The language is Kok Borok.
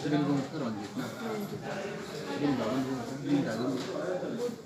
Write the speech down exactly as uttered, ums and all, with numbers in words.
Bini bumung khe Ranjit na? Bini baba ni bumung khe? Bini dadi ni bumung khe?